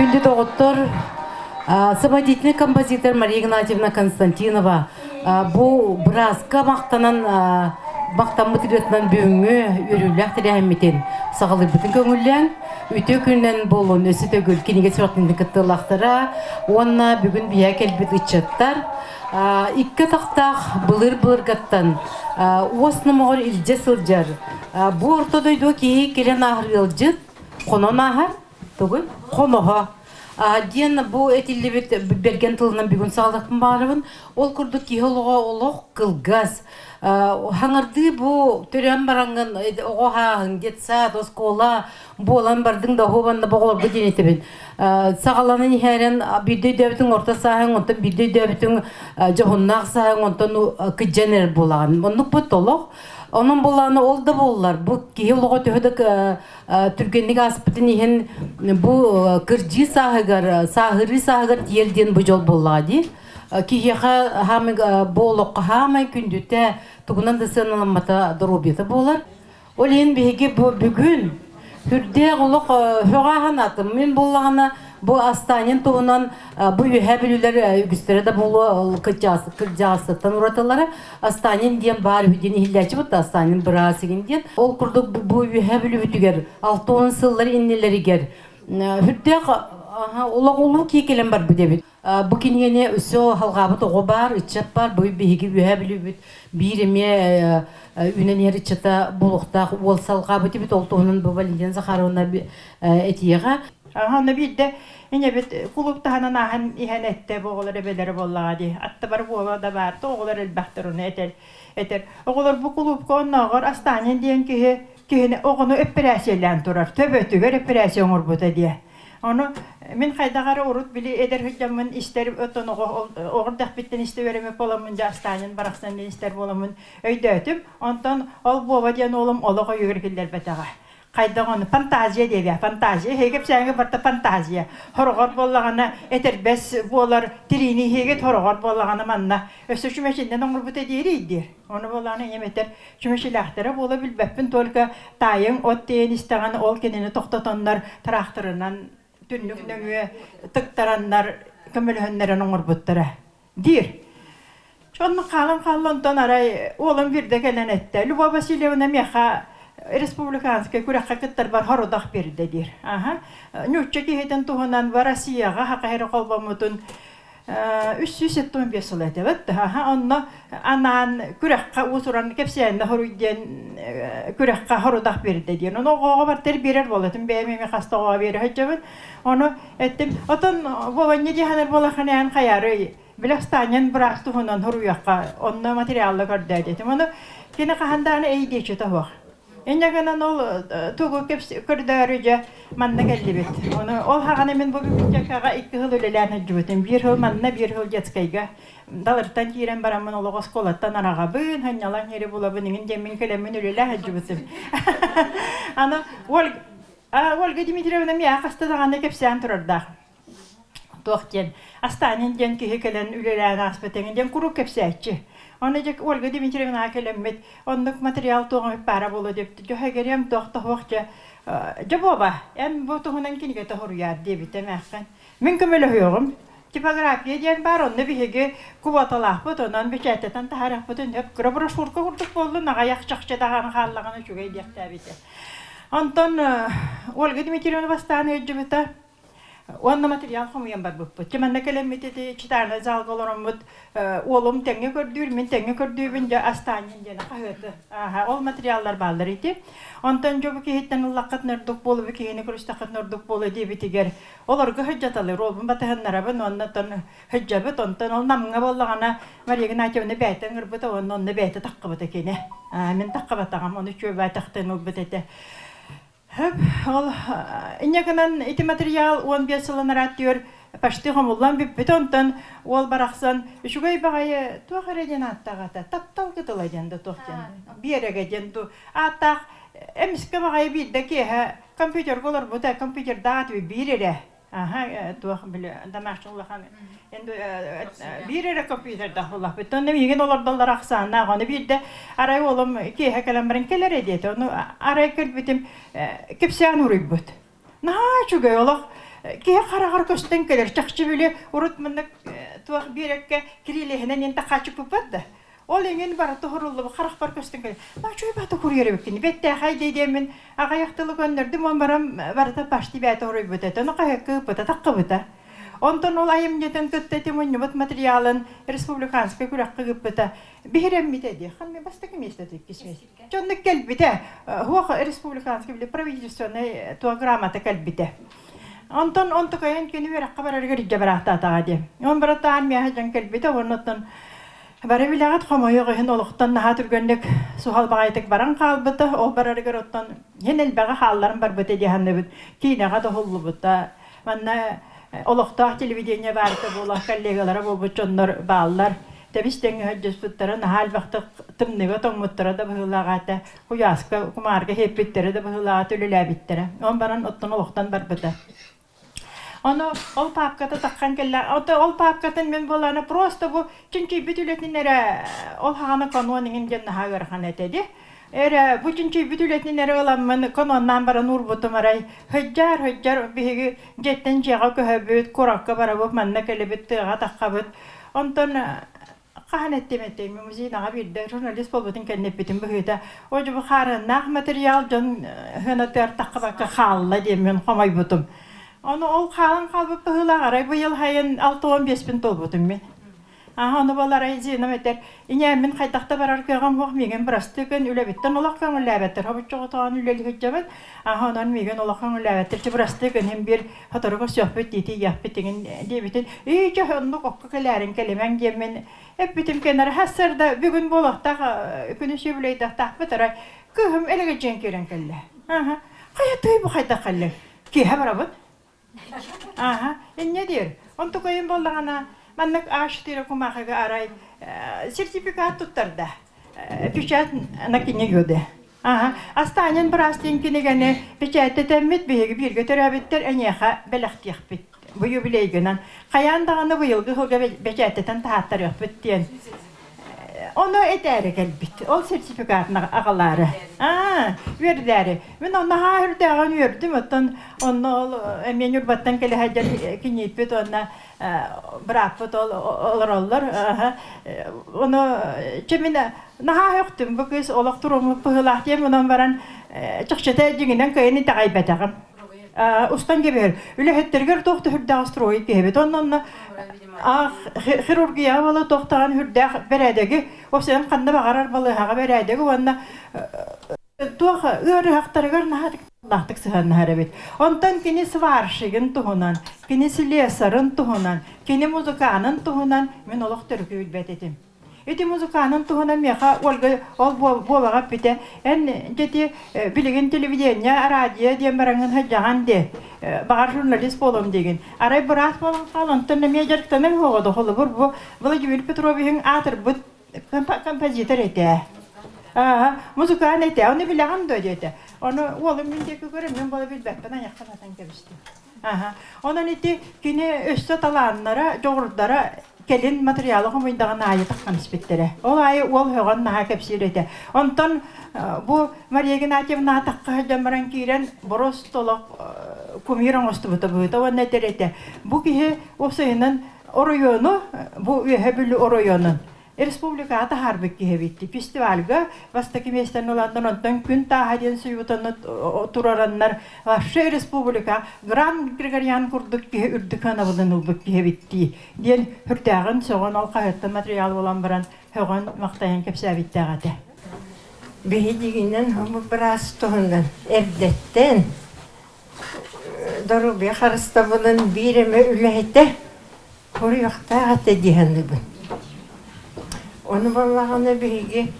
Күндү доҕоттор, самодеятельный композитор Мария Игнатьевна Константинова бу бырааска махтанан махтаммыт ырыатынан бүгүҥҥү үөрүүлээх тэрээһиммитин саҕалыырбытын көҥүллээн үтүө күнүнэн буолун өссө төгүл кинигэ сүрэхтэниитин кыттыылаахтара уонна бүгүн биһиэхэ кэлбит ыччаттар икки атахтаах былыр-былыргаттан уос номоҕор илдьэ сылдьар бу орто дойдуга киһи кэлэн ааһар ыалдьыт хонон ааһар тугуй хоноһо диэн бу этиллибит бэргэн тылынан бүгүн саҕалыахпын баҕарабын. Ол курдук киһи олоҕо олох кылгас. Хаҥардыы бу төрөөн бараҥҥын оҕо ааһыҥ, детсад, оскуола буолан бардыҥ да оһуобанна боҕолорго диэн этэбин. Саҕаланан иһэрэн биирдэ өйдөөбүтүҥ орто сааһыҥ, онтон биирдэ өйдөөбүтүҥ дьоһуннаах сааһыҥ, онтон кыдьан эрэр буолаҕын. Оннук бу олох. Онон буоллаҕына ол да буоллар бу киһи олоҕо төһө да түргэнник ааспытын иһин бу кырдьыы сааһыгар, сааһырыы сааһыгар тиийэр диэн бу дьол буоллаҕа дии. Киһиэхэ хаамай бу олоххо хаамай күндүтэ тугунан да сыаналаммата доруобуйата буолар. Ол иһин биһиги бу бүгүн сүрдээх олох һөҕө атым. Мин буоллаҕына бу Астанин туһунан бу үөһээ бүлүүлэр үгүстэрэ да буолуо кырдьаҕастартан уратылара Астанин диэн баар үһү диэн иһиллээччи бутта Астанин быраас игин диэн. Ол курдук бу үөһээ бүлүүбүтүгэр 60 сыллар иннилэригэр сүрдээх олох улуу кии кэлэн барбыт эбит. Бу кинигэни өссө халҕаабыт оҕо баар, ыччат баар, бу биһиги үөһээ бүлүүбүт биир эмиэ үүнэн иһэр ыччата буолуохтаах уол салҕаабыт эбит. Ол туһунан бу Валентина Захаровна этиэҕэ. Аны биирдэ инэбит кулууп таһынан ааһан иһэн эттэ бу оҕолор эбэлэрэ буоллаҕа дии. Аттыбар буола да баар, оҕолор элбэхтэр ону этэр. Этэр. Оҕолор бу кулуупка оннооҕор Астанин диэн киһи киһини оҕону эппэрээсийэлээн турар. Төбөтүгэр эппэрээсийэ оҥорбута диэ. Ону мин хайдах эрэ урут били эдэр сылдьаммын истэр оттон оҕо оҕо эрдэхпиттэн истэ үөрэммит буоламмын дьэ Астанин барахсан диэн истэр буоламмын өйдөөтүм. Онтон ол Буоба диэн уолум олох өйүгэр киллэрбэтэҕэ. Хайдах ону фантазия диэбэ фантазия эһиги кэпсээҥҥэ барыта фантазия хороҕор буоллаҕына этэрбэс буолар тириини иһиэгит хороҕор буоллаҕына манна өссө чүмэчиннэн оҥорбута диэрий диир ону буоллаҕына ийэм этэр чүмэчилээхтэрэ буола билбэппин только таайыҥ от тиэйэн истэҕинэ ол кинини тохтотоннор тыраахтарынан түннүк нөҥүө тыктараннар көмөлөһөннөрөн оҥорбуттара диир. Онно хаалан хаалла онтон арай уолум биирдэ кэлэн эттэ Любовь Васильевна миэхэ республиканскай күрэххэ кыттарбар хорудах биэрдэ диир. Аха. Ньуучча киһитин туһунан Россияҕа хаха холбоммутун 375 сыл этебит. Аха, онно анаан күрэххэ уус-уран кэпсээннэ хоруй диэн күрэххэ хорудах биэрдэ диэн. Ону оҕоҕо бартар биэрэр буолатым бэйэм эми хаста оҕоҕо биэрэ сылдьабын. Ону эттим, отон Вованья диэхэнэр буолаххына эн хайаарый Били Астанин быраас туһунан суруйуохха, онно материалла көрдөө диэтим. Ону кини хаһан даҕаны эй диэччитэ суох. Инньэ гынан ол тугу көрдөөрү дьэ манна кэллибит. Ону ол хаҕана мин бу библиотекаҕа икки сыл үлэлээн сылдьыбытым. Биир сыл манна, биир сыл детскайга. Далыртан киирэн бараммын олох оскуолаттан араҕабын, сынньалаҥ сири булабын иҥин диэммин кэлэммин үлэлээн сылдьыбытым. Аны Ольга Дмитриевна миэхэ хаста даҕаны кэпсээн турардаах. Туох диэн Астанин диэн киһи кэлэн үлэлээн ааспыт эҥин диэн куруук кэпсээччи. Ону дьэ Ольга Дмитриевнаҕа кэлэммит оннук материал туох эмит баара буолуо диэбит. Дьэ туох да дьэ дьэ буоба эн бу туһунан кинигэтэ суруйаар диэбитэ эмээххин. Мин көмөлөһүөҕүм. Типография диэн баар, онно биһиги квоталаахпыт, онон бэчээттэтэн таһаарыахпытын сөп. Кыра брошюрка курдук буоллун, аҕыйах чахчы даҕаны хааллаҕына үчүгэй диэхтээбитэ. Онтон Ольга Дмитриевна бастаан ыалдьыбыта. Уонна материал хомуйан барбыппыт. Дьэ манна кэлэммит ити читальнай залга олороммут уолум тэҥҥэ көрдүүр, мин тэҥҥэ көрдүүбүн, дьэ Астанин диэн хаһыаты. Ааһа, ол материаллар бааллар ити. Онтон дьэ бу киһиттэн ыллаххытын ордук буолуо, бу киһини көрүстэххитин ордук буолуо диэбитигэр олорго сылдьаталыыр уолбун батыһыннарабын уонна оттон сылдьабыт. Онтон ол Намҥа буоллаҕына Мария Игнатьевна бэйэтэ ыҥырбыта уонна онно бэйэтэ таххыбыта кини. Мин таххыбатаҕым, ону үчүгэй тахтыан ылбыт этэ. Хөп, ол инньэ гынан ити материал 15 сыл анараа өттүгэр почти хомуллан бүппүт, онтон уол барахсан үчүгэй баҕайы туох эрэ диэн ааттаах ата, таптал кытыла диэн да туох диэн, биэрэгэ диэн дуу ааттаах эмискэ баҕайы биирдэ киэһэ компьютерга олорбута, компьютердаах этибит биир эрэ Аха, туох били домашний улахан биир эрэ компьютердаах улахпыт. Онно миигин олордоллор ахсааннаах. Ону биирдэ арай уолум киэһэ кэлэн баран кэлэр диэтэ. Ону арай кэлбитим кэпсээн уруйбут. Наһаа үчүгэй олох. Киһи хараҕар көстөн кэлэр. Чахчы били урут маннык туох биэрэккэ кирилиэһинэн эн тахааччыппыппат да. Ол эҥин барыта уһуруллубут харахпар көстөн кэлэр. Наачуй баата курьер эбиккин. Бэттээхэй диэммин аҕыйах тылы көннөрдүм, он баран барыта почти бэйэтэ уруйбута. Ону хаһыакка ыыппыта, таххыбыта. Онтон ол айымньытын кытта ити мунньубут материалын республиканскай күрэххэ ыыппыта. Биһирэммитэ дии. Ханна бастакы миэстэ иккис миэстэ. Дьоннук кэлбитэ. Хуох республиканский или правительственный туа грамота кэлбитэ. Онтон онтукайын күнү үөрэххэ барарыгар илдьэ бараахтаатаҕа дии. Он баратаан миэхэ дьон кэлбитэ уонна бары билэҕит хомойуох иһин олохтон наһаа түргэнник суһал баҕайытык баран хаалбыта. Ол барарыгар оттон иһин элбэҕи хаалларан барбыта дии саныыбыт. Киинэҕэ да уһуллубута. Манна олохтоох телевидение баарыта буолар коллегалара буолбут дьоннор бааллар. Тэбис тэҥҥэ сылдьыспыттара наһаа элбэхтик тымныыга тоҥмуттара да быһыылаах этэ, куйааска, кумаарга иһиппиттэрэ да быһыылаах этэ, үлэлээбиттэрэ. Ол баран оттон олохтон барбыта. Ону ол паапката таххан кэллэ. Ол паапкатын мин буолаана просто бу чинчийбит үлэтин эрэ ол хаҕана канон иҥин диэн наһаа ыарахан этэ дии. Эрэ бу чинчийбит үлэтин эрэ ыламмын каноннаан баран уурбутум арай сылдьар сылдьар биһиги дьиэттэн дьиэҕэ көһөбүт, куоракка барабыт, манна кэлэбит, тыаҕа таххабыт. Онтон хаһан эттим этэй музейнаҕа биирдэ журналист буолбутун кэннэ эппитим быһыыта о дьэ бу хаарыаннаах материал дьон сыанатыгар таххыбакка хаалла диэммин хомойбутум. Ону ол хаалан хаалбыт быһыылаах арай быйыл сайын 65-пин туолбутум мин. Аха, ону буолар Зинам этэр, «Ийээ, мин хайдах да барар кыаҕым суох, миигин бырастыы гын, үлэбиттэн олох көҥүллээбэттэр, хобуччу оҕотоҕун үлэлии сылдьабын, аха, онон миигин олох көҥүллээбэттэр, чэ бырастыы гын, иһин биир сотору көрсүөхпүт диити ийэхпит иҥин диэбитин, ии, чэ, оннук окко кэлээриҥ, кэлимэҥ диэммин эппитим кэннэ сарсыарда бүгүн буолуохтаах күнүс үбүлүөйдэхтаахпыт арай кыыһым элэгэлдьийэн киирэн кэллэ. Аха, хайа тыый бу хайдах кэллиҥ? Киэһэ барабын. Ааһа, инньэ диир. Онтукайым буоллаҕына, маннык А4 кумаахыга арай сертификат туттарда. Печать на книгу Ааһа, Астанин быраас диэн кинигэни печээттэтэммит биһиги бииргэ төрөөбүттэр эйиэхэ бэлэхтиэхпит. Бу юбилейгынан. Хайаан даҕаны быйылгы сылга бэчээттэтэн таһааттарыахпыт диэн Ону этээри кэлбит. Ол сертификатын аҕалаары. Аа, үөрдээри. Мин онно наһаа үрдээҕин үөрдүм. Оттон онно ол эмиэ Ньурбаттан кэлэ сылдьар кинииппит уонна бырааппыт ол олороллор. Ону чэ мин наһаа үөхтүм. Бу кыыс олох туруоммут быһыылаах диэн онон баран чахчыта дьиҥинэн кыайан итэҕэйбэтэҕим. Устан кэбиһэр. Үлэһиттэригэр туох да үрдээх строй киһибит. Онно онно хирургияҕа буола туохтаан үрдээх бэрээдэги, осуйан ханна баҕарар балыыһаҕа бэрээдэги уонна туох ыарыһахтарыгар наһаа лаахтык сыһыаннаһар эбит. Онтон кини сварщигын туһунан, кини слесарын туһунан, кини музыканын туһунан мин олох төрүкү билбэт этим. Ити музыканын туһунан миэхэ Ольга ол буолаҕа эппитэ. Эн дьэти билигин телевидение, радио диэн бараҥҥын сылдьаҕын дии. Баҕар журналист буолуом диигин. Арай быраас буолан хаал, онтон эмиэ дьарыктанар уоҕа да холобур бу Владимир Петровиһыҥ аатырбыт композитор этэ. Музыкант этэ. Ону билэҕин дуо диэтэ. Ону уолум мин диэки көрөн, мин буола билбэппин айахха сатан кэбистим. Аха. Онон ити кини өссө талааннара, дьоҕурдара кэлин материалы хомуйдаҕын аайы тахсан испиттэрэ. Ол аайы уол һөҕөн наһаа кэпсиир этэ. Онтон бу Мария Игнатьевна тахха сылдьан баран киирэн борос толох кумир оҥостубута быһыыта уонна этэр этэ. Бу киһи уопсайынан оройуону, бу Үөһэ Бүлүү оройуонун республикаҕа таһаарбыт киһи эбит. Фестивальга бастакы миэстэни ыланнар, онтон Күн тааһа диэн суйутаны турараннар вообще республика Гран Григорян курдук киһи үрдүк сыанабылын ылбыт киһи эбит дии диэн хүрдээҕин сөҕөн ол хаһыаттан материал булан баран сөҕөн махтайан кэпсээбиттээх этэ. Биһигинэн бу быраас туһунан эрдэттэн доруобуйа харыстабылын биир эмэ үлэһитэ Хоруйуохтаах этэ дии саныыбын. Ону буоллаҕына биһиги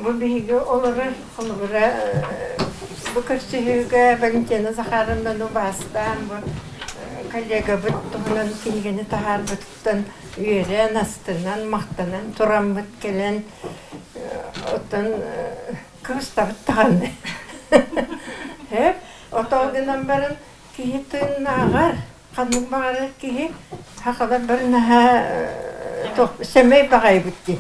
бу биһиги олорор холобура бу көрсүһүүгэ Валентина Захаровнаны убаастаан бу коллегабыт туһунан кинигэни таһаарбытыттан үөрэн, астынан, махтанан тураммыт кэлэн оттон кыбыстабыт даҕаны. Отоо гынан баран киһи тыыннааҕар Ханнык баҕарар киһи сахалар бары наһаа сэмэй баҕайыбыт дии.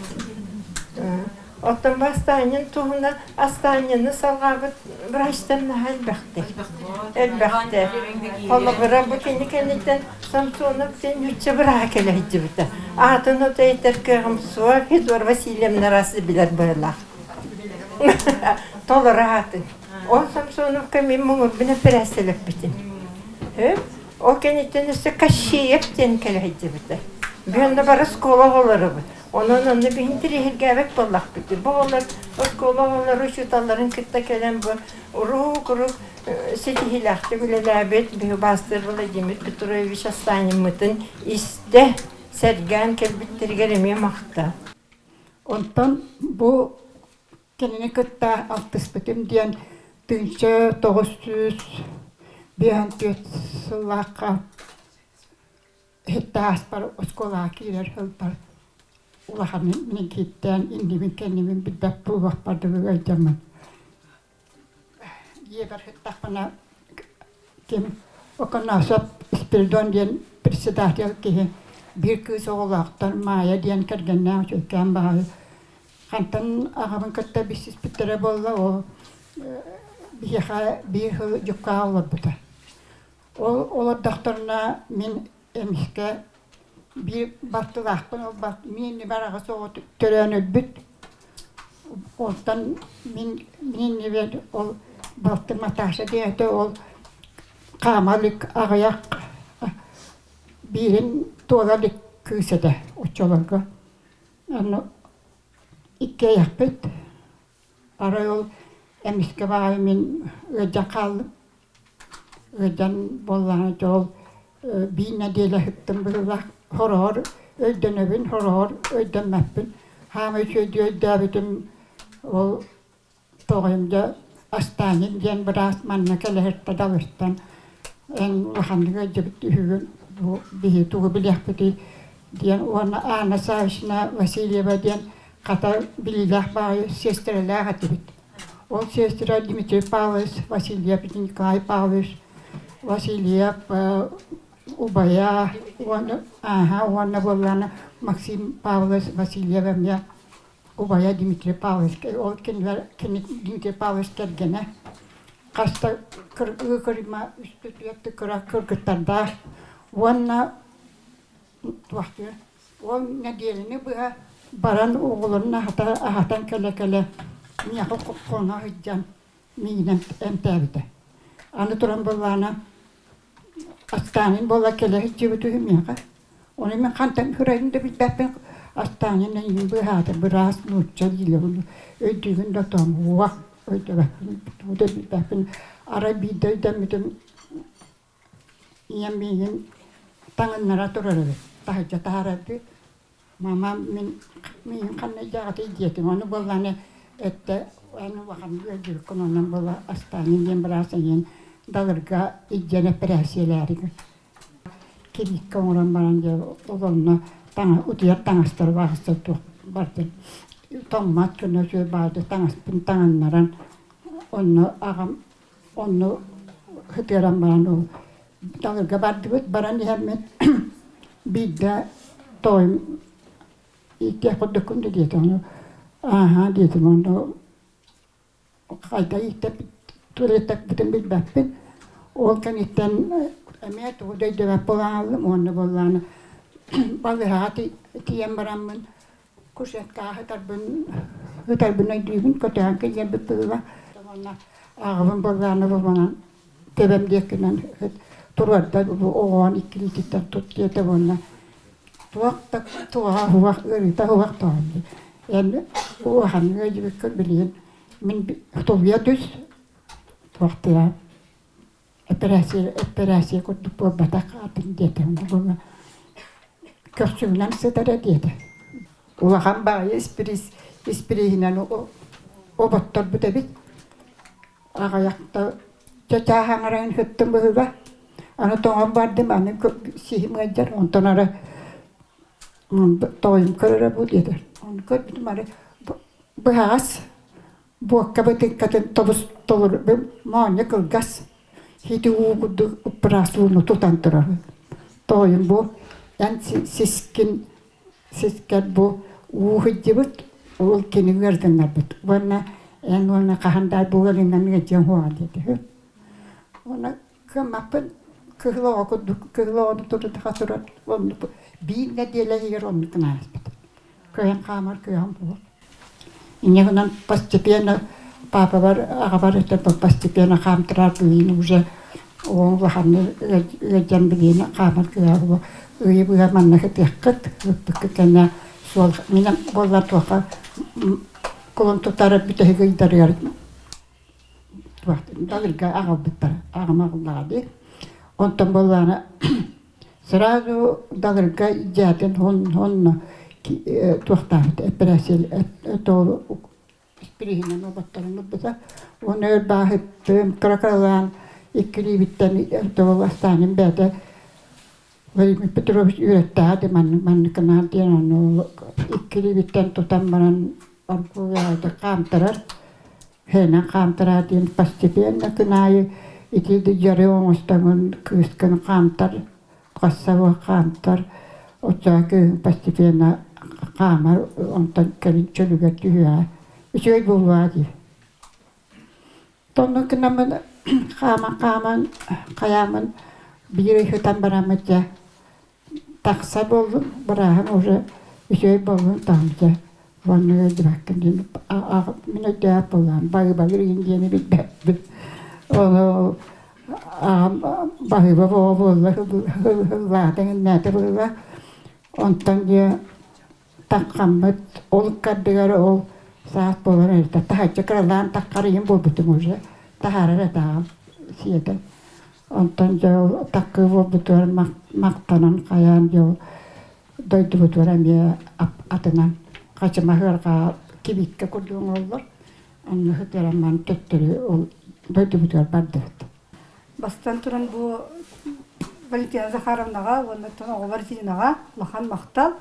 Оттон бастаанньын туһунан астаанньаны салҕаабыт врачтар наһаа элбэхтэр. Элбэхтэр. Холобура, бу кини кэнниттэн Самсонов диэн нуучча бырааһа кэлэ сылдьыбыта. Аатын ото этэр кыаҕым суох, Федор Васильевна раз билэр быһыылаах. Толору аатын. Ол Самсоновка мин муҥурбун эпэрээссийэлэппитим. Ол кэнниттэн өссө Кощеев диэн кэлэ сылдьыбыта. Бүөннэ бары оскуола оҕолоробут. Онон онно биһин интэриэһиргээбэт буоллахпыт. Бу оҕолор оскуола оҕолоро учууталларын кытта кэлэн бу урук-урук ситиһиилээхтик үлэлээбит биһи Владимир Петрович Астаниммытын истэ, сэргээн кэлбиттэригэр эмиэ махтал. Онтон бу Кинини кытта алтыспытым диэн 1954 сыллаахха иһитте ааспар оскуолаҕа киирэр сылбар улаханын мин кииттээн иннибин-кэннибин билбэт буолуохпар дылы ыалдьаммын дьиэбэр сыттахпына ким Оконосов Спиридон диэн председатель киһи биир кыыс оҕолоохтор Маайа диэн кэргэннээх үчүгэйкээн баҕайы Хантан аҕабын кытта билсиспиттэрэ буолла, ол биһиэхэ биир сыл дьуккаа олорбута. Ол олордохторуна мин эмискэ биир балтылаахпын, ол балт мин иннибэр аҕыс оҕо төрөөн өлбүт. Онтон мин мин иннибэр ол балтым Наташа диэн этэ, ол хаама илик аҕыйах биирин туола илик кыыс этэ оччолорго. Аны иккиэйэхпит. Арай ол эмискэ баҕайы мин ыалдьан хааллым. Ыалдьан буоллаҕына дьэ ол биир нэдиэлэ сыттым быһыылаах. Хороҕор өйдөнөбүн, хороҕор өйдөммөппүн. Хаамай үчүгэйдик өйдөөбүтүм ол Тоҕойум дьэ Астанин диэн быраас манна кэлэ сырта далыртан эн улаханнык ыалдьыбыт үһүгүн бу биһи тугу билиэхпитий диэн уонна Анна Саввична Васильева диэн хата билиилээх баҕайы сиэстэрэлээх этибит. Ол сиэстэрэ Дмитрий Павлович Васильев, Николай Павлович Васильев убайа уонна ааһа уонна буоллаҕына Максим Павлович Васильев эмиэ убайа Дмитрий Павлович ол кинилэр кини Дмитрий Павлович кэргэнэ хаста кырыма үстү кыра кыргыттардаах уонна туохтуур ол нэдиэлэни быһа баран оҕолорун аһата аһатан кэлэ-кэлэ миэхэ хоно сылдьан миигинэн эмтээбитэ. Аны туран былаана Астанин буола кэлэ сылдьыбыт үһү миэхэ. Ону мин хантан көрөрүн да билбэппин. Астанин эйигин быыһаата, быраас нуучча дииллэр. Өйдүүгүн да тоом, уох өйдөбөппүн, тугу да билбэппин. Арай биирдэ өйдөммүтүм ийэм миигин таҥыннара турар эбит. Таһырдьа таһаарардыы. Мама мин миигин ханна илдьэҕитий диэтим. Ону буоллаҕына эттэ эн улахан ыалдьыбыккын онон буола Астанин диэн быраас эйигин Далырга илдьэн эппэрээссийэлээри кирииккэ оҥорон баран дьэ ол онно таҥа утуйар таҥастары баҕастар туох бардын тоҥмот гына үчүгэй баҕайы таҥаспын таҥыннаран онно аҕам онно сытыаран баран ол Далырга бардыбыт баран иһэммит биирдэ тоойум ииттиэх курдуккун да диэтэ ону ааһаа диэтим онно хайда ииттэппит туалеттаппытын билбэппин ол кэнниттэн эмиэ тугу да өйдөөбөт буолан хааллым уонна буоллаҕына балыыһаҕа тиийэн бараммын кушеткаҕа сытарбын сытарбын өйдүүбүн көтөҕөн киллэрбит быһыылаах уонна аҕабын буоллаҕына бу манан төбөм диэкинэн туруорда бу оҕоҕун иккилиититтэн тут диэтэ уонна туох да туоҕа уһуох ыарыыта уһуох тоҕон эн улаханнык ыалдьыбыккын билигин мин тулуйа түс туохтуйа эпэрээссийэ эпэрээссийэ курдук буолбатах атын диэтэ уонна көхсүгүнэн сытара диэтэ Улахан баҕайы испириис испирииһинэн оботторбут эбит. Аҕыйахта чачаах аҥарайын сыттым быһыыга. Аны тоҥон бардым, аны сиһим ыалдьар, онтон ара тоҕойум көрөрө бу диэтэ. Ону көрбүтүм ары быһаҕас буокка бытыыккатын тобус толору моонньо кылгас хити уу курдук ыппыраас ууну тутан турар. Тоҕойум бу эн сискин сискэр бу уу сылдьыбыт. Ол кини ыардыннарбыт. Уонна эн уонна хаһан да бу ыарыынан ыалдьыаҥ суоҕа диэтэ. Уонна кыаммаппын кыһыл оҕо курдук кыһыл оҕону турдаха турар оннук биир нэдиэлэ иһигэр оннук гына ааспыт. Кыайан хаамар кыаҕым суох. Инньэ гынан постепенно папабар аҕабар этэ постепенно хаамтарар билиини уже оҕоҥ улаханнык ыалдьан билиини хаамар кыаҕа суох. Ыйы быһа манна сытыаххыт, ыппыккыт кэннэ суол мин буоллар туохха кулун тутар бүтэһик ыйдарыгар далырга аҕалбыттара аҕам аҕаллаҕа дии. Онтон буоллаҕына сразу далырга дьээтин онно туохтаабыт эпэрээссийэ испириһинэн оботторун ылбыта. Уонна өр бааһыттым, кыра-кыралаан иккилиибиттэн тоҕо астаанын бэйэтэ Владимир Петрович үөрэттэҕэ дии маннык маннык гынаан диэн ону иккилиибиттэн тутан баран оргууй хаамтарар Һээнэн хаамтараа диэн постепенно күн аайы ити дьары оҥостоҥун кыыскын хаамтар, хассабы хаамтар, оччоҕо кыыһыҥ постепенно хаамар, онтон кэлин чөлүгэр түһүөҕэ. Үчүгэй буолуоҕа дии. Оннук гынаммын хааман-хааман хайааммын биир ый сытан бараммыт дьэ тахса буоллум, бырааһым уже үчүгэй буоллун таһырдьа уонна ыалдьыбаккын диэн мин өйдөөх буоллаҕым баһыыбалыыр игин диэни билбэппин ону аҕам баһыыба оҕо буолла ыллаата иҥиннээтэ буолла онтон дьэ таххаммыт ол ыккардыгар ол саас буолан эрдэ таһырдьа кыралаан таххар ийэм буолбутум уже таһаарар этэ аҕам сиэтэн Онтон дьэ ол таккыы буолбутугар махтанан хайаан дьэ ол дойдубутугар эмиэ атынан хачымаһыарҕа кибииккэ курдук оҥороллор. Онно сытыарамман төттөрү ол дойдубутугар бардыбыт. Бастан туран бу Валентина Захаровнаҕа уонна оҕолор Зинаҕа улахан махтал.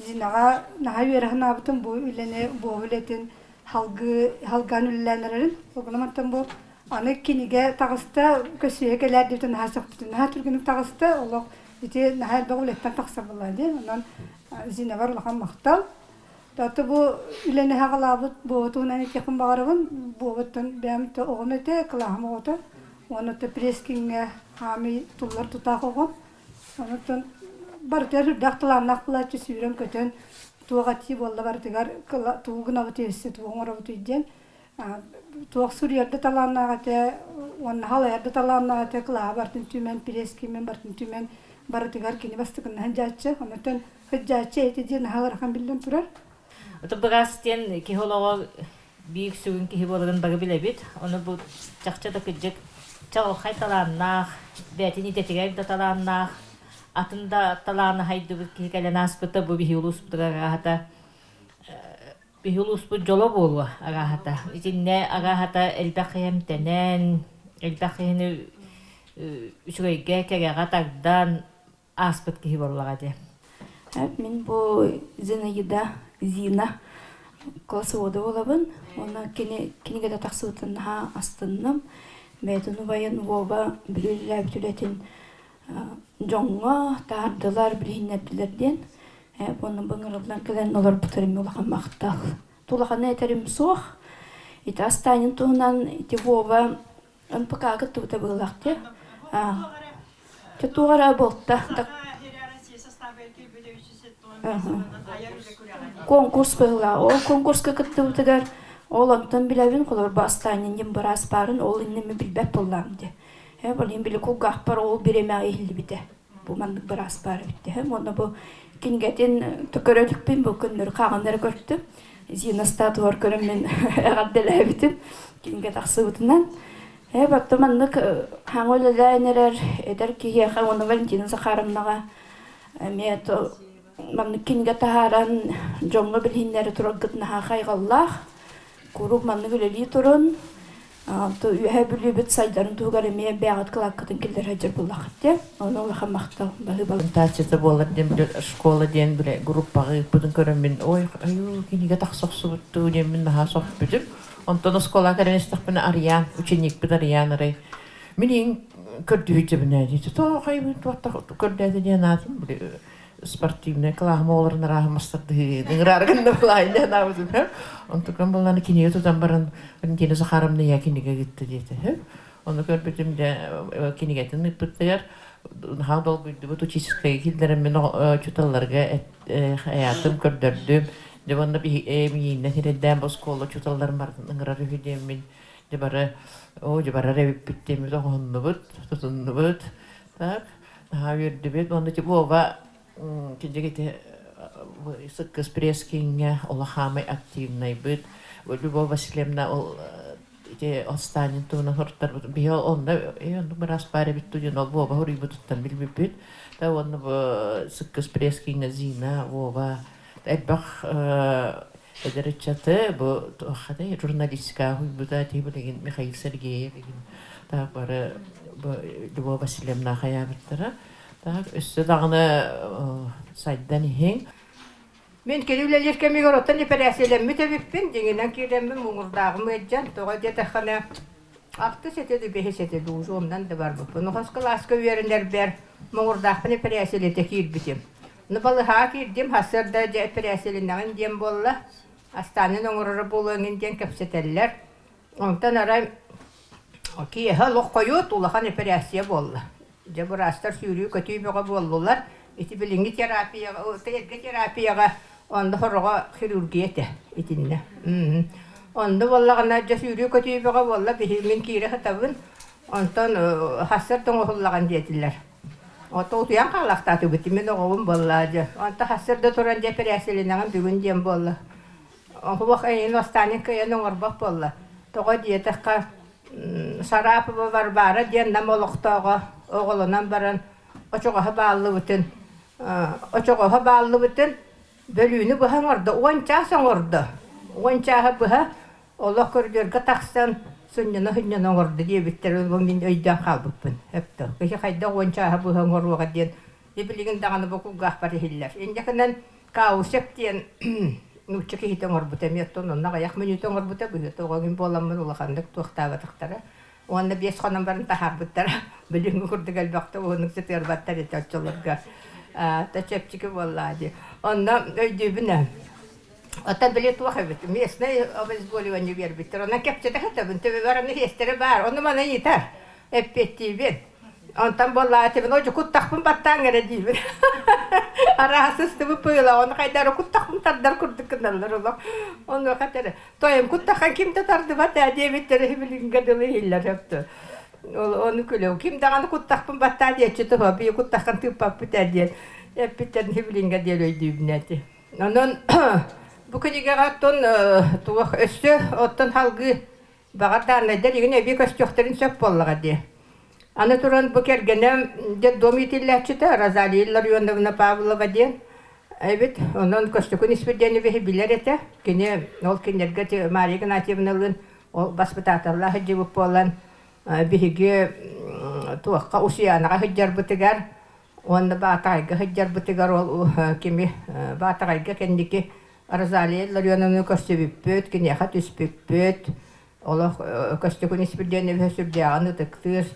Зинаҕа наһаа үөрэ санаабытым бу үлэни, бу үлэтин халгыы халгаан үлэлээн эрэрин. Ол гынан бу Аны кинигэ таҕыста, көссүһэ кэлээр диэбитэ наһаа сөхпүтүм. Наһаа түргэнник таҕыста, олох ити наһаа элбэх үлэттэн тахсар буолла дии. Онон Зинабар улахан махтал. Таты бу үлэни хаҕалаабыт буоба туһунан этиэхпин баҕарабын. Буобаттан бэйэм оҕом этэ, кылааһым оҕото. Уонна пресс-киҥҥэ хаамый туллар тутаах оҕом. Онон барытыгар үрдээх талааннаах буолааччы сүүрэн-көтөн туох этии буолла барытыгар тугу гынабыт өссө тугу оҥоробутуй диэн туох суруйар да талааннаах этэ уонна халайар да талааннаах этэ кылааһа бартын түмэн пресс-киимэн бартын түмэн барытыгар кини бастакыннаһан дьааччы онтон сылдьааччы эти диэн наһаа ыарахан биллэн турар. Ото быраас диэн киһи олоҕо биир сүгүн киһи буоларын бары билэбит. Ону бу чахчы да кырдьык чаҕылхай талааннаах, бэйэтин идэтигэр да талааннаах, атын да талааны хайдыбыт киһи кэлэн ааспыта бу биһи улууспутугар араһата Биһи улууспут дьоло буолуо арааһата. Итиннэ арааһата элбэх киһи эмтэнэн, элбэх киһини үчүгэйгэ, кэрэҕэ тардан ааспыт киһи буоллаҕа дии. Мин бу Зинаида Зина классовода буолабын. Уонна кини кинигэтэ тахсыбытын наһаа астынным. Бэйэтин убайын Вова бүлүүлээбит үлэтин дьоҥҥо таһаардылар, билиһиннэрдилэр диэн уонна быҥырыллан кэлэн олорбутарым улахан махтал. Тулаханы этэрим суох. Ити Астанин туһунан ити Вова НПК кыттыбыта быһыылаах дии. Туох эрэ буолта. Конкурс быһыылаах. Ол конкурска кыттыбытыгар ол онтон билэбин, холобур, Астанин диэн быраас баарын ол иннин билбэт буоллаҕым дии. Ол иһин били кулгаахпар ол бириэмэҕэ иһиллибитэ. Бу маннык быраас баар эбит дэһэм. Уонна бу кинигэтин көрө иликпин, бу күннэр хаҕаннары көртүм. Зина статуһар көрөн мин эҕэрдэлээбитим кинигэ тахсыбытынан. Батта маннык хаҥа үлэлээн эрэр эдэр киһиэхэ уонна Валентина Захаровнаҕа эмиэ маннык кинигэ таһааран дьоҥҥо билиһиннэри тураргыт наһаа хайҕаллаах. Куруук маннык үлэлии турун. Үөһээ Бүлүүбүт сайдарын туһугар эмиэ бэйэҕит кылааккытын киллэрэ сылдьар буоллаххыт дии. Ону улахан махтал, баһыыбалар. Презентацията буолар диэн били школа диэн били группаҕа ыыппытын көрөммүн ой айуу кинигэ тахса охсубуттуу диэммин наһаа сөхпүтүм. Онтон оскуолаҕа кэлэн истэхпинэ Арыйаан, ученикпит Арыйаан арай мин ийэҥ көрдүүһүччэбинэ дии тоох айбын туохтах көрдөөтө диэн аатым били. Спортивнай кылааһым оҕолорун арааһы мастардыһыы ыҥыраары гынна былаайда анаабытым. Онтукам булланы кинигэ тутан баран Валентина Захаровна я кинигэ ыытта диэтэ. Ону көрбүтүм дьэ кинигэтин ыыппыттыгар наһаа долгуйдубут учительскайга киллэрэн мин учууталларга айаатым көрдөрдүм. Дьэ уонна миигиннэн сирэйдээн бу оскуола учууталларын барытын ыҥырар үһү диэммин дьэ бары оо дьэ барар эбиппит диэммит оҥоһуннубут тутуннубут так наһаа үөрдүбүт уонна ити Вова кирдьик ити сыккыс пресс-кииҥҥэ улахаамай активнайбыт Любовь Васильевна ол ити Останин туһунан суруттарбыт биһи онно оннук быраас баар эбит дуу диэн ол Вова суруйбутуттан билбиппит да уонна бу сыккыс пресс-кииҥҥэ Зина Вова элбэх эдэр ыччаты бу туоххатай журналистика уһуйбута тиһи билигин Михаил Сергеев игин так бары бу Любовь Васильевна хайаабыттара так өссө даҕаны сайдан иһиҥ. Мин кини үлэлиир кэмигэр оттон эпэрээссийэлэммит эбиппин, дьиҥинэн киирэммин муҥурдааҕым ыалдьан, тоҕо диэтэххинэ, ахтыс этэ да бэһис этэ дуу, оннан да барбыппын. Хос кылааска үөрэнэрбэр муҥурдаахпын эпэрээссийэлэтэ киирбитим. Ну балыһаа киирдим, сарсыарда дьэ эпэрээссийэлэнэҕин диэн буолла, Астанын оҥороро буолуоҥ диэн кэпсэтэллэр. Онтон арай киэһэ олох хойут улахан эпэрээссийэ буолла. Дьэ быраастар сүүрүү-көтүү бөҕө буоллулар. Ити билиҥҥи терапияҕа, эргэ терапияҕа онно сороҕо хирургия этэ итиннэ. Онно буоллаҕына дьэ сүүрүү-көтүү бөҕө буолла, биһи мин киирэ сытабын. Онтон сарсыарда оҥоһуллаҕын диэтилэр. Ото утуйан хаалахтаатыбыт, мин оҕобун буолла дьэ. Онто сарсыарда туран дьэ эпэрээссийэлэнэҕин бүгүн диэн буолла. Оһуох эйин Останин кыайан оҥорбот буолла. Тоҕо диэтэххэ, Шарапова Варвара диэн Нам олохтооҕо оҕолонон баран очоҕоһо бааллыбытын очоҕоһо бааллыбытын бөлүүнү быһа оҥордо, уон чаас оҥордо. Уон чааһы быһа олох көрүдүөргэ тахсан сынньана-сынньана оҥордо диэбиттэр, ол мин өйдөөн хаалбыппын. Өптө. Киһи хайдах уон чааһы быһа оҥоруоҕа диэн билигин даҕаны бу кулгаахпар иһиллэр. Инньэ гынан Каусев диэн нуучча киһитэ оҥорбута эмиэ оттон онно аҕыйах мүнүүтэ оҥорбута быһыыта оҕо буоламмын улаханнык туохтаабатахтара уонна биэс хонон баран таһаарбыттара билиҥҥи курдук элбэхтэ уһуннук сытыарбаттар этэ оччолорго та чэпчэки буоллаа дии онно өйдүүбүн ээ оттон били туох эбит местное обезболивание биэрбиттэр онон кэпсэтэ сытабын төбөбөр аны иэстэрэ баар ону маны ыйытар эппиэттиибин Онтон буоллаатыбын, одьу куттахпын баттааҥ эрэ диибин. Араас ыстыбыт быыла, ону хайдары куттахпын тардар курдук гыналлар олох. Онуоха этэр, тойон куттахан ким да тардыбат ээ диэбиттэрэ билиҥҥэ дылы иһиллэр өптө. Ол ону күлэв. Ким даҕаны куттахпын баттаа диэччи туһа, бии куттаххын тыыппаппыт ээ диэн эппиттэрин билиҥҥэ диэри өйдүүбүн эти. Онон бу кинигэҕэ оттон туох өссө оттон салгыы Баҕар дааннайдар игин эбии көстүөхтэрин сөп буоллаҕа дии. Аны туран бу кэргэнэ детдом иитиллээччитэ Розалия Илларионовна Павлова диэн эбит. Онон Көстөкүн Испирдиэнэбиһи билэр этэ. Кини ол кинилэргэ Мария Игнатьевналыын ол баспытааталлаах сылдьыбыт буолан биһиги туохха Усуйаанаҕа сылдьарбытыгар уонна Баатаҕайга сылдьарбытыгар ол кими Баатаҕайга кэнники Розалия Илларионовна көрсүбүппүт, киниэхэ түспүппүт. Олох Көстөкүн Испирдиэнэбиһи сүрдээҕин ытыктыыр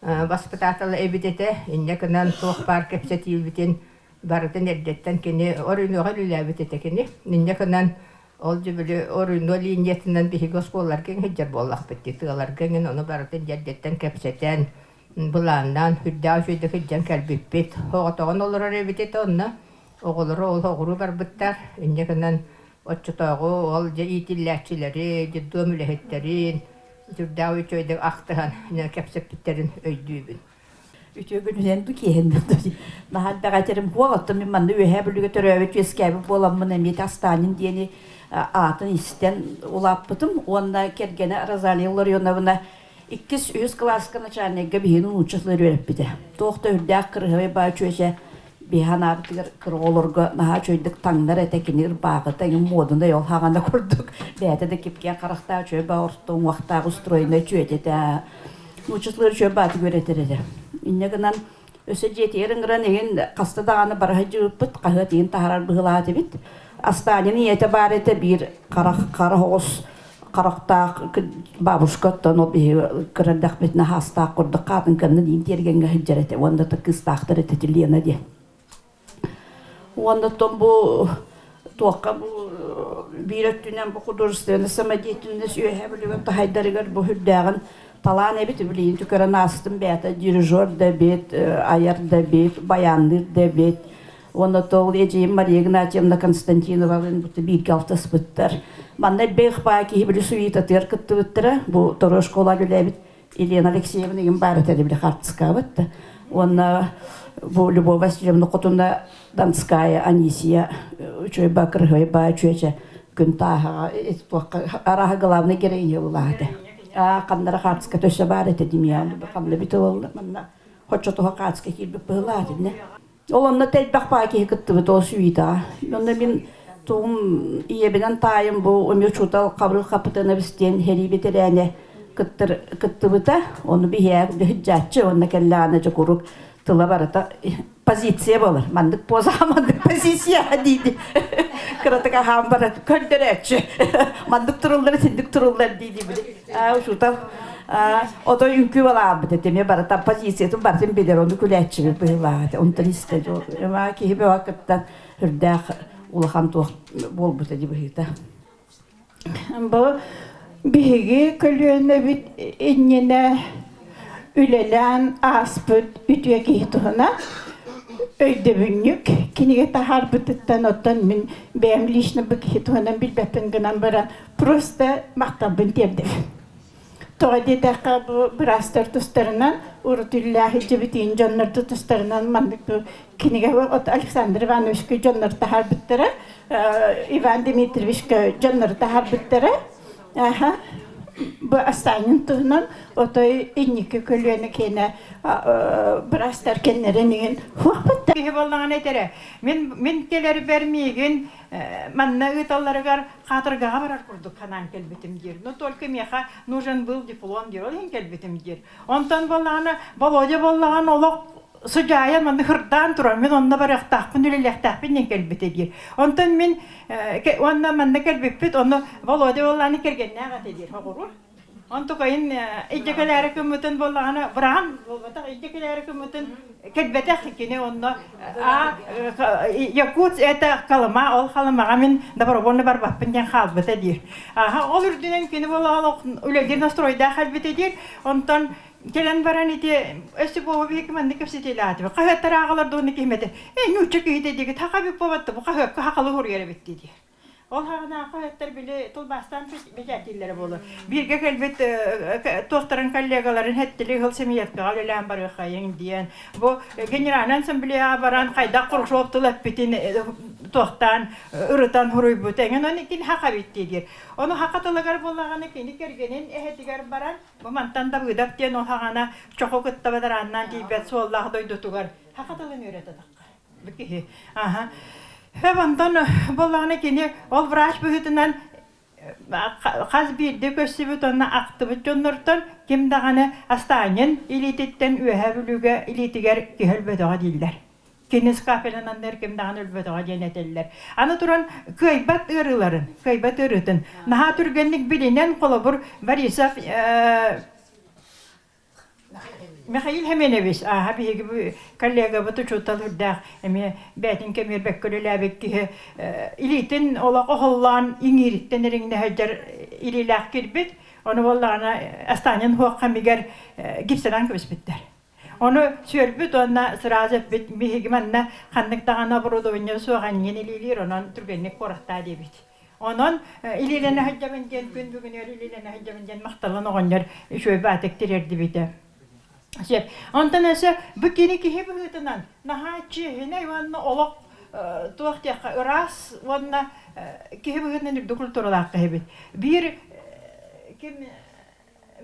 баспытаатала эбит этэ. Инньэ гынан туох баар кэпсэтиибитин барытын эрдэттэн кини оройуонуга үлэлээбит этэ кини. Инньэ гынан ол дьүбүлү оройуон линиятынан биһиги оскуолаларга сылдьар буоллахпыт дии, тыаларга иҥин ону барытын эрдэттэн кэпсэтэн, былааннаан сүрдээх үчүгэйдик сылдьан кэлбиппит. Оҕотоҕун олорор эбит этэ онно. Оҕолоро ол оҕуруу барбыттар. Инньэ гынан оччотооҕу ол дьэ иитиллээччилэри, детдом үлэһиттэрин сүрдээх үчүгэйдик ахтыһан кэпсэппиттэрин өйдүүбүн. Үтүө күнүнэн бу киэһэн наһаа элбэх этэрим хуох оттон мин манна Үөһээ Бүлүүгэ төрөөбүт үөскээбит буоламмын эмиэ Астанин диэни аатын истэн улааппытым уонна кэргэнэ Розалия Ларионовна иккис үһүс кылааска начальникка биһигини нуучча тылыгар үөрэппитэ. Туох да үрдээх кырыһабай баа чүөчэ биһи анаабытыгар кыра оҕолорго наһаа үчүгэйдик таҥнар этэ кини ырбаахыта иҥин муодунай ол хаҕана курдук бэйэтэ да кипкиэн харахтаах үчүгэй баа орто уҥуохтаах устроенай үчүгэй этэ нуучча үчүгэй баатык үөрэтэр этэ инньэ гынан өссө дьиэтигэр ыҥыран иҥин хаста даҕаны бара сылдьыбыппыт хаһыат иһин таһаарар быһыылаах этибит Астанин ийэтэ баар этэ биир харах хара оҕус харахтаах бабушка оттон ол биһиги кыра эрдэхпитинэ хаастаах курдук хаатыҥканнан иин тиэргэҥҥэ сылдьар этэ уонна да кыыстаахтар этэ Лена диэн. Уонна оттон бу туохха бу биир өттүнэн бу художественная самодеятельность үөһэ бүлүгэн таһайдарыгар бу үрдээҕин талаан эбит билигин түкэрэн аастым бэйэтэ дирижер да эбит айар да эбит баянныыр да эбит уонна ол эдьиийим Мария Игнатьевна Константиновалыын бииргэ алтыспыттар манна элбэх баа киһи били суитатыгар кыттыбыттара бу второй школа үлээбит Елена Алексеевна игин баар этэ били хартыскаабыт да уонна бу Любовь Васильевна хотуна Донская Анисия үчүгэй ба кырыһый ба үчүөчэ күн тааһаҕа арааһа главный героиня булаата аа ханнара хаартыска төссө баар этэ димиан ханна бит олла манна хоччотуха хаартыска киирбит быһылаат инне ол онно тэлбэх баа киһи кыттыбыт ол сүйитаҕа онно мин тугум ийэбинэн таайым бу эмиэ учуутал Хабырыл Хапытанович диэн сэрии бэтэрээнэ кыттыр кыттыбыта ону биһиэк дьааччы уонна кэллэҕинэ дьокурук тыла барыта позиция буолар. Маннык поза, маннык позиция диidi. Кыратык аһаан баран көрдөрөөччү. Маннык туруллар, синник туруллар диidi били. Учуутал ото үҥкүү балаабыт этэ. Барыта позициятын барытын билэр, ону күлээччибит быһыылаах этэ. Онтон истэ киһи бөҕө кыттан үрдээх улахан туох буолбута дии быһыыта. Бу биһиги көлүөнэбит иннинэ үлэлээн ааспыт үтүө киһи туһунан өйдөбүнньүк кинигэ таһаарбытыттан оттон мин бэйэм лично бу киһи туһунан билбэппин гынан баран просто махталбын тиэрдэбин. Тоҕо диэтэххэ, бу быраастар тустарынан, урут үллээх илдьибитиин дьоннор тустарынан маннык кинигэ от Александр Ивановичка дьоннор таһаарбыттара, Иван Дмитриевичка дьоннору таһаарбыттара. Аха. Бу Астанин туһунан отой инники көлүөнэ киэнэ быраастар кэннэрин иһин хуохпут. Киһи буоллаҕына этэрэ, мин мин кэлэрбэр миигин манна ыыталларыгар хаатыргаҕа барар курдук санаан кэлбитим диир. Но только миэхэ нужен был диплом диир, ол иһин кэлбитим диир. Онтон буоллаҕына, Володя буоллаҕына олох судьаайан манна хырдаан туран мин онно барыахтаахпын, үлэлиэхтээхпин диэн кэлбитэ диир. Онтон мин уонна манна кэлбиппит, онно Володя буоллаҕына кэргэннээх этэ диир, оҕуру. Онтукайын илдьэ кэлээри кыммытын буоллаҕына быраҕан буолбатах илдьэ кэлээри кыммытын кэлбэтэх кини онно а Якутск это Колыма ол Халымаҕа мин добровольно барбаппын диэн хаалбыта диир. Аха ол үрдүнэн кини буоллаҕына үлэлиир настройдаах кэлбитэ диир. Онтон кэлэн баран ити өссө буолу биһиги маннык кэпсэтиилээтибит. Хаһыаттар ааҕалар дуону киһимэтэ. Э нуучча киһитэ диигит хаха бүппү бу хаһыакка хахалы хуруйар эбит дии. Ол хаҕынаахха өттөр били тылбаастаан бэчээттииллэрэ буолуо. Бииргэ кэлбит туохтарын коллегаларын хэттили ыһыл семьяткаҕа үлэлээн барыаххайыҥ диэн. Бу генеральный ассамблеяҕа баран хайдах Хрущев тыл эппитин туохтаан ырытан суруйбут эҥин оны кини хаха эбит диир. Ону хаха тылыгар буоллаҕына кини кэргэнин эһэтигэр баран бу мантан Давыдов диэн ол хаҕана чоху кытта бадарааннаан тиийбэт суоллаах дойдутугар хаха тылын үөрэтэ тахха. Бу киһи. Аха. Хөп онтон буоллаҕына кини ол врач быһыытынан хас биирдии көрсүбүт уонна ахтыбыт дьоннортон ким даҕаны Астанин илиититтэн Үөһээ Бүлүүгэ илиитигэр киһи өлбөтөҕө дииллэр. Кини скафелананнар ким даҕаны өлбөтөҕө диэн этэллэр. Аны туран кыайбат ыарыыларын, кыайбат ыарыытын наһаа түргэнник билинэн, холобур, Борисов Михаил Хеменевич, ааһа биһиги бу коллегабыт учуутал үрдээх эмиэ бэйэтин кэмигэр бэккэ үлэлээбит киһи илиитин олох оһоллоон иҥиириттэн ириҥнэ сылдьар илиилээх киирбит. Ону буоллаҕына Астанин хуох кэмигэр гипсэнэн кэбиспиттэр. Ону сүөрбүт уонна сразу эппит биһиги манна ханнык даҕаны оборудование суох анньын илиилиир, онон түргэнник куораттаа диэбит. Онон илиилэнэ сылдьабын диэн күн бүгүнүгэр илиилэнэ сылдьабын диэн махталын оҕонньор үчүгэй баатык тириэрдибитэ. Сөп. Онтон өссө бу кини киһи быһыытынан наһаа чиэһинэй уонна олох туох диэххэ ыраас уонна киһи быһыытынан үрдүк культуралаах киһибит. Биир ким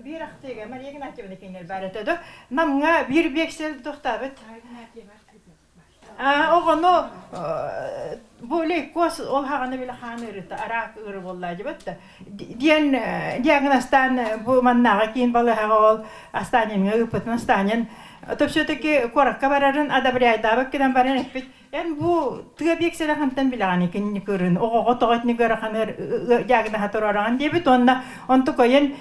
биир ахтыыга Мария Игнатьевна кинилэр баар этэ да Намҥа биир биэксэл туохтаабыт Оҕону бу лейкоз ол хаҕана били хаан ыарыыта араак ыары буолла дьыбат да диэн диагностаан бу маннааҕы киин балыыһаҕа ол Астаниҥҥа ыыппытын Астанин то все-таки куоракка барарын одобряйдаабыт гынан баран эппит эн бу тыа биэксэлэ хантан билэҕин икинни кырын оҕоҕо тоҕо итини ыараханыр диагноһа туруораҕын диэбит уонна онтукайын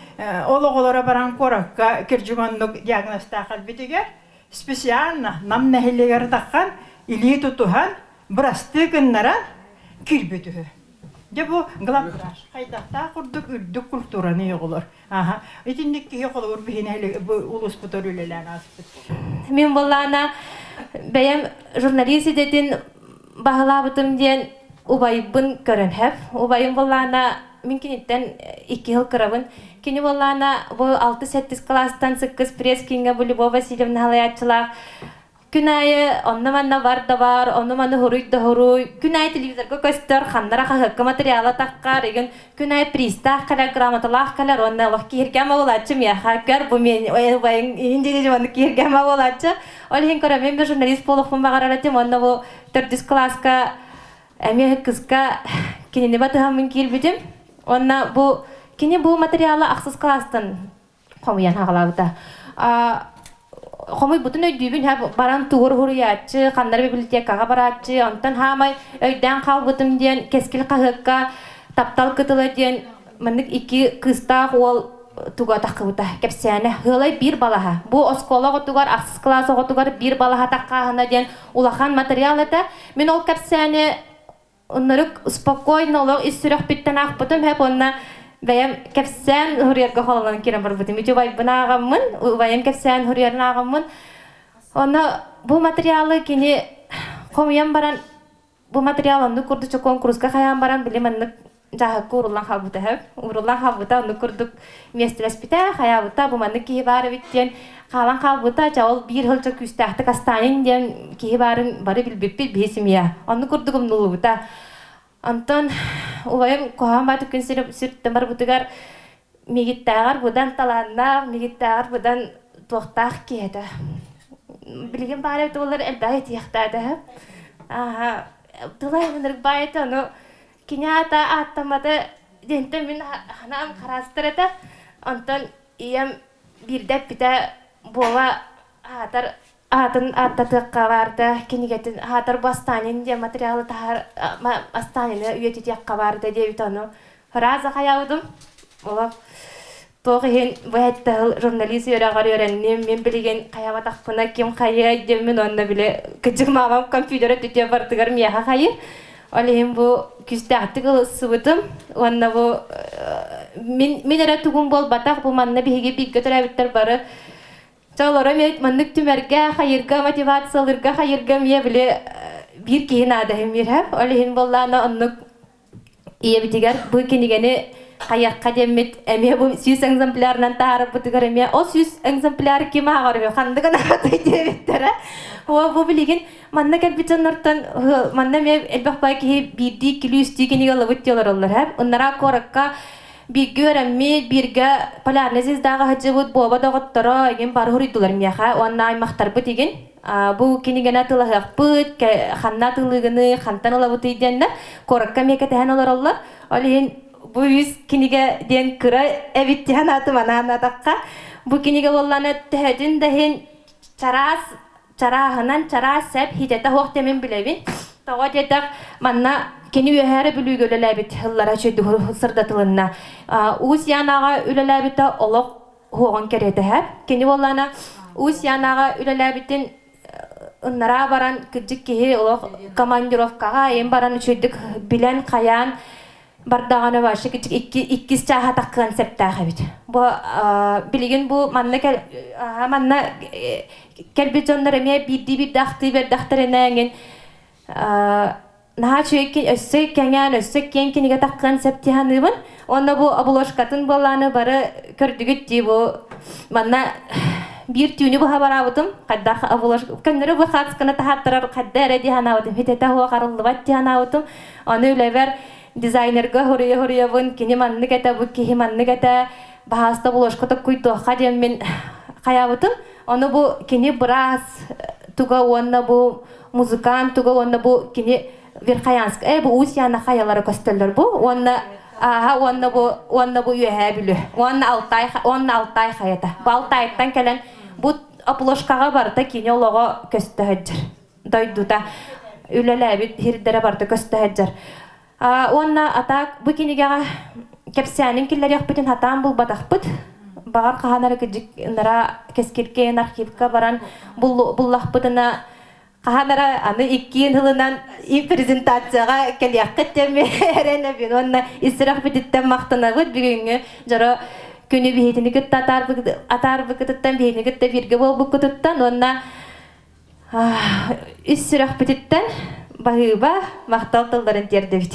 ол оҕолоро баран куоракка кирдьик оннук диагностаах элбитигэр Специально Нам нэһилиэгэр таххан илии тутуһан. бырастыы гыннаран киирбит үһү. Дьэ бу главврач хайдахтаах курдук үрдүк культураны оҕолор. Аха. Итинник киһи холобур биһине бу улууспутар үлэлээн ааспыт. Мин буоллаана бэйэм журналист идэтин баһылаабытым диэн убайбын көрөн хэп. Убайым буоллаана мин киниттэн икки сыл кырабын. Кини буоллаана бу 6-7 кылаастан сыккыс пресс-кииҥҥэ бу Любовь Васильевна халайааччылаах Күн аайы онно-манна бар да бар, ону-маны хуруй да хуруй. Күн аайы телевизорга көстөр, ханнара хаһыакка материала таххар, игин күн аайы призтаах кэлэр, грамоталаах кэлэр, уонна олох киһиргэм буолааччы миэхэ көр, бу мен убайың иһин дии маннык киһиргэм буолааччы. Ол иһин көрөммүн мен бу журналист буолуохпун баҕарар этим, уонна бу төрдүс кылааска эмиэ кыска кинини батыһаммын киирбитим. Уонна бу кини бу материалы ахсыс кылаастан хомуйан хаҕалаабыта. Хомуйбутун өйдүүбүн һэ баран тугур хуруйааччы, ханнар библиотекаҕа барааччы, онтон хаамай өйдөөн хаалбытым диэн Кэскил хаһыакка Таптал кытыла диэн маннык икки кыыстаах уол туга таххыбыта кэпсээнэ. Ыалай биир балаһа. Бу оскуола оҕотугар, ахсыс кылаас оҕотугар биир балаһа таххааһына диэн улахан материал этэ. Мин ол кэпсээни Оннурук спокойно олох ис сүрэхпиттэн аахпытым һэп уонна бэйэм кэпсээн суруйарга холонон киирэн барбытым. Ити убайбын ааҕаммын, убайым кэпсээн суруйарын ааҕаммын. Онно бу материалы кини хомуйан баран, бу материал оннук курдук куонкуруска хайаан баран били маннык дьааһыкка ууруллан хаалбыта һэп. Ууруллан хаалбыта, оннук курдук миэстэлэспитэ, хайаабыта, бу маннык киһи баар эбит диэн хаалан хаалбыта. Ча ол биир сылдьа күүстээхтик Астанин диэн киһи баарын бары билбиппит биһи семья. Оннук курдук умнуллубута. Онтон убайым куһаҕан бааты күн сиртэн барбытыгар мигиттээҕэр быдан талааннаах, мигиттээҕэр быдан туохтаах киһи этэ. Билигин баар эбит буоллар элбэх этиэхтээтэ. Ааха, тыла ынырык баай этэ, ону Кини аата ааттаммата диэнтэн мин ханаам хараастар этэ. Онтон ийэм биирдэ эппитэ Буола аатар аатын ааттатыахха баарда кинигэтин аатар бу Астанин диэн материалы таһаар Астанины үйэтитиэххэ баарда диэбит ону фраза хайаабытым олох туох иһин бу эттэһил журналист үөрэҕэр үөрэнним мин билигин хайабатахпына ким хайыай диэммин уонна били кыдьык маамам компьютера түтүө бардыгар миэхэ хайыр ол иһин бу күүстээхтик ылсыбытым уонна бу мин мин эрэ тугум буолбатах бу манна биһиги бииргэ төрөөбүттэр бары Чолоро эмиэ маннык түмэргэ, хайырга, мотивациялыырга, хайырга эмиэ били биир киһи наада иһин Ол иһин буоллаана оннук ийэбитигэр бу кинигэни хайыахха диэммит эмиэ бу 100 экземплярынан таһаарарбытыгар эмиэ ол 100 экземпляр ким ааҕар үһү ханнык анаатый диэбиттэрэ уо бу билигин манна кэлбит дьоннортон манна эмиэ элбэх бай киһи биирдии иккилии үстүү кинигэ ылабыт дии олороллор һэ ыннараа куоракка бииргэ үөрэммит бииргэ полярный звездаҕа сылдьыбыт буоба доҕотторо игин бары суруйдулар миэхэ уонна аймахтарбыт игин бу кинигэни атыылаһыахпыт, ханна атыылыыгыный, хантан ылабытый диэннэр куоракка эмиэ кэтэһэн олороллор. Ол иһин бу үс кинигэ диэн кыра эбит диэн аатым анаан атахха. Бу кинигэ буоллаана төһөтүн да иһин чараас чарааһынан чараас сэп хитэтэ суох диэмин билэбин. Тоҕо диэтэх манна кини үөһээ эрэ Бүлүүгэ үлэлээбит сыллара үчүгэйдик сырдатылынна. Уус Янаҕа үлэлээбитэ олох уһуоҕун кэриэтэһэ. Кини буоллаана Уус Янаҕа үлэлээбитин ыннараа баран кырдьык киһи олох командировкаҕа айын баран үчүгэйдик билэн хайаан бардаҕына вообще икки иккис чааһа таххыан септаах эбит. Бу билигин бу манна манна кэлбит дьоннор эмиэ биирдии биирдэ ахтыы бердэхтэринэ эҥин наһаа үчүгэй өссө кэҥээн, өссө киэҥ кинигэ таххыан сөп дии саныыбын. Уонна бу обложкатын буоллааны бары көрдүгүт дии бу манна биир түүнү быһа бараабытым. Хайдах обложка көннөрү бу хаацканы таһааттарар хайда эрэ дии санаабытым. Хитэтэ суох арыллыбат дии санаабытым. Аны үлэбэр дизайнерга хуруйа-хуруйабын, кини маннык этэ, бу киһи маннык этэ, баһааста обложка токкуйдуохха диэммин хайаабытым. Ону бу кини быраас туга уонна бу музыкант туга уонна бу кини Верхоянск э бу Усть-Яна хайалара көстөллөр бу уонна ааха уонна бу уонна бу Үөһээ Бүлүү уонна Алтай уонна Алтай хайата бу Алтайтан кэлэн бу обложкаҕа барыта кини олоҕо көстө сылдьар дойдута үлэлээбит сирдэрэ барыта көстө сылдьар уонна атаак бу кинигэҕэ кэпсээнин киллэриэхпитин хатаан булбатахпыт баҕар хаһан эрэ кырдьык нара кэскилкээн архивка баран буллахпытына. Хаһан эрэ аны иккиэн ылынан и презентацияҕа кэлиэххит диэн эрэнэбин уонна ис сүрэхпититтэн махтанабыт бүгүҥҥү дьоро күнү биһитини кытта атаарбыкытыттан биһини кытта бииргэ буолбуккутуттан уонна ис сүрэхпититтэн баһыыба махтал тылларын тиэрдэбит.